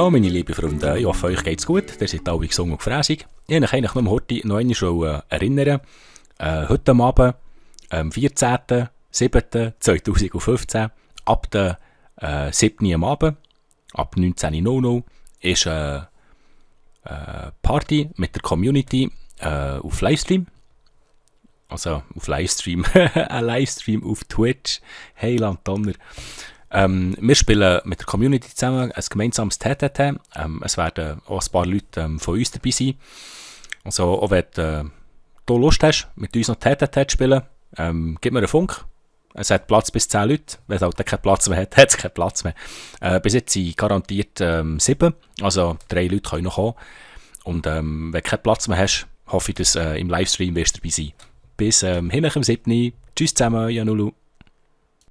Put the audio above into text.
Hallo meine lieben Freunde, ich hoffe euch geht's gut, ihr seid alle gesund und gefräßig. Ich wollte euch eigentlich nur heute noch einmal erinnern, heute Abend, am 14.07.2015, ab der 7. am Abend, ab 19.00 ist Party mit der Community auf Livestream. Also auf Livestream, ein Livestream auf Twitch, Heiland Donner. Wir spielen mit der Community zusammen ein gemeinsames TTT. Es werden auch ein paar Leute von uns dabei sein. Also auch wenn du Lust hast, mit uns noch TTT zu spielen, gib mir einen Funk. Es hat Platz bis 10 Leute. Wenn es halt keinen Platz mehr hat, hat es keinen Platz mehr. Bis jetzt sind garantiert 7. Also 3 Leute können noch kommen. Und wenn du keinen Platz mehr hast, hoffe ich, dass im Livestream wirst du dabei sein. Bis hinten am 7. Tschüss zusammen, Janulu.